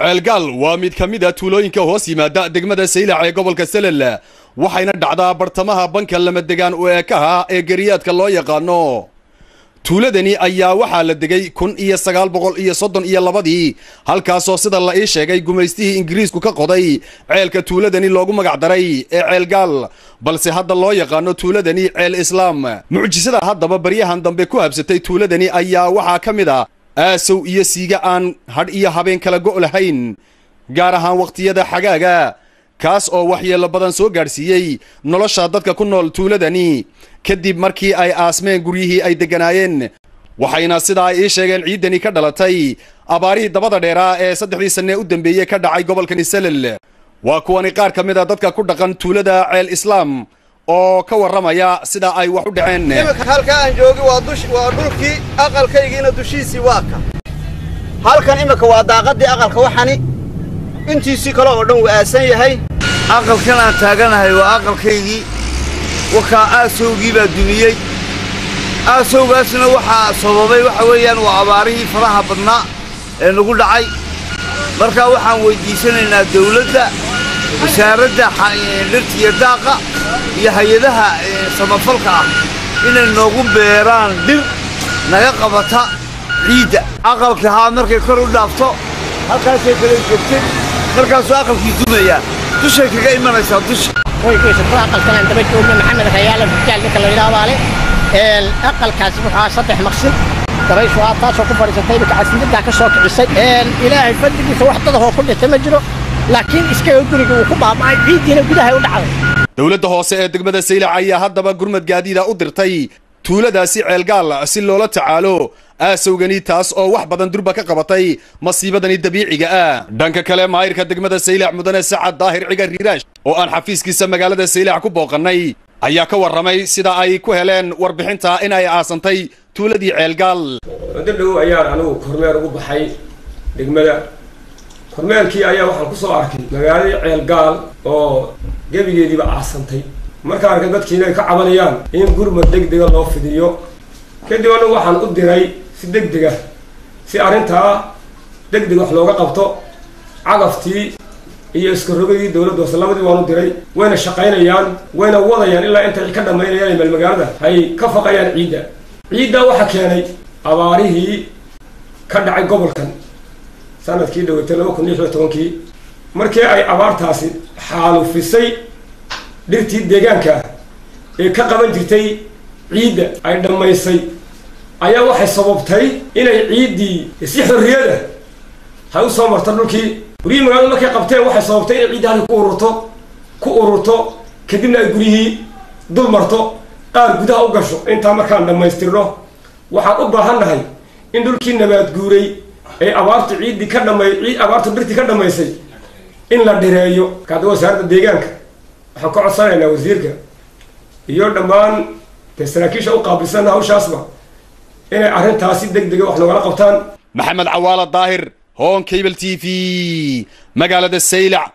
Ceelgaal waa mid ka mid ah tuulooyinka hoos yimaada degmada Saylac ee gobolka Salal, waxayna dhacdaa bartamaha banka lamadegaan u eekaha ee gariyaadka loo yaqaano. Tuuladani ayaa waxaa la degay 1932dii, halkaasoo sida la ii sheegay gumaystihii Ingiriisku ka qoday ceelka tuuladani loogu magac daray ee Ceelgaal, balse hadda loo yaqaano tuuladani Ceel Islaam. Mucjisada haddaba baryahan dambe ku habsatay tuuladani ayaa waxaa ka mid ah aasow iyo siiga aan hadh iyo habeen kala go' lahayn, gaar ahaan wakhtiyada xagaaga, kaas oo waxyeello badan soo gaadhsiiyey nolosha dadka ku nool tuuladani kadib markii ay aasmeen guryihii ay degganaayeen. Waxayna sidaa ay ii sheegeen ciiddani ka dhalatay abaarihii dabada dheeraa ee 3dii sanne u dambeeyey ka dhacay gobolkani Salal. Waa kuwani qaar ka mid a dadka ku dhaqan tuulada Ceel Islaam oo ka warramaya sida ay wax u dhaceen. Iminka halkaa aan joogi waa dhulkii aqalkaygiina dushiisii waa ka halkan. Iminka waa daaqaddii aqalka, waxani intiisii kale oo dhan wuu aasan yahay. Aqalkan aan taaganahay waa aqalkaygii, wakaa aasowgii baa dumiyey. Aasowgaasna waxaa sababay waxa weeyaan waa abaarihii faraha badnaa ee nagu dhacay. Markaa waxaan weyddiisanaynaa dawladda, wasaaradda dhirta iyo daaqa iyo hay-adaha samafalka ah inay noogu beeraan dhir naga qabata ciidda. Aqalka haa markay kor u dhaafto halkaasay kala joogtay, markaasuu aqalkii dumayaa, dushay kaga imanaysaa dusha. Qoyskiisa aqalkan aan daba joogno Maxamed Rayaale Rujaal ninka la yidhaha baale. Aqalkaasi wuxuu ahaa 3 maqsin, dabayshu aa taasoo ku fadhiisatay iminka casiidadaa ka soo kicisay. Ilaahay fadligiisa wax dadahoo ku dhintay ma jiro, laakiin iskaga guriga uu ku baaba'ay, ciiddiina gudahay u dhacday. Dowladda hoose ee degmada Saylac ayaa haddaba gurmad gaadiida u dirtay tuuladaasi Ceelgaal si loola tacaalo aasowgani, taas oo wax badan durba ka qabatay masiibadani dabiiciga ah. Dhanka kale, maayirka degmada Saylac mudane Sacad Daahir Cigar Riiraash oo aan xafiiskiisa magaalada Saylac ku booqannay ayaa ka warramay sida ay ku heleen warbixinta in ay aasantay tuuladii Ceelgaal. Muddo dhow ayaan anigu kormeer ugu baxay degmada. Kormeerkii ayaa waxaan ku soo arkay magaaladii Ceelgaal oo gebigeediiba aasantay. Markaan arkay dadkii inay ka cabanayaan in gurmad deg dega loo fidiyo, kadib anigu waxaan u diray si deg dega si arrintaa deg deg wax looga qabto cagaftii iyo iskarogadii dowladda hoose. Labadii waan u diray, wayna shaqaynayaan, wayna wadayaan ilaa intay ka dhammaynayaan meel magaalada ay ka faqayaan ciidda. Ciiddaa waxaa keenay abaarihii ka dhacay gobolkan sanadkii dhaweytay 2016kii, markii ay abaartaasi xaalufisay dhirtii deegaanka ee ka qaban jirtay ciidda ay dhammaysay, ayaa waxay sababtay inay ciiddii si xorriyada hay u soo marto dhulkii. Guryihii magaalada markay qabteen waxay sababtay inay ciidda halka ku ururto, kadibna ay guryihii dul marto, qaar gudaha u gasho. Intaa markaan dhammaystirno waxaan u baahan nahay in dhulkii nabaad guuray ee abaartu ciiddii ka dhamay, abaartu dhirtii ka dhammaysay, in la dhireeyo. Kaada wasaaradda deegaanka waxaan ka codsanaynaa wasiirka iyo dhammaan dee saraakiisha u qaabilsan hawshaasba inay arrintaasi deg dega wax noogala qabtaan. Maxamed Cawaala Daahir, Hon Cable TV, magaalada Saylac.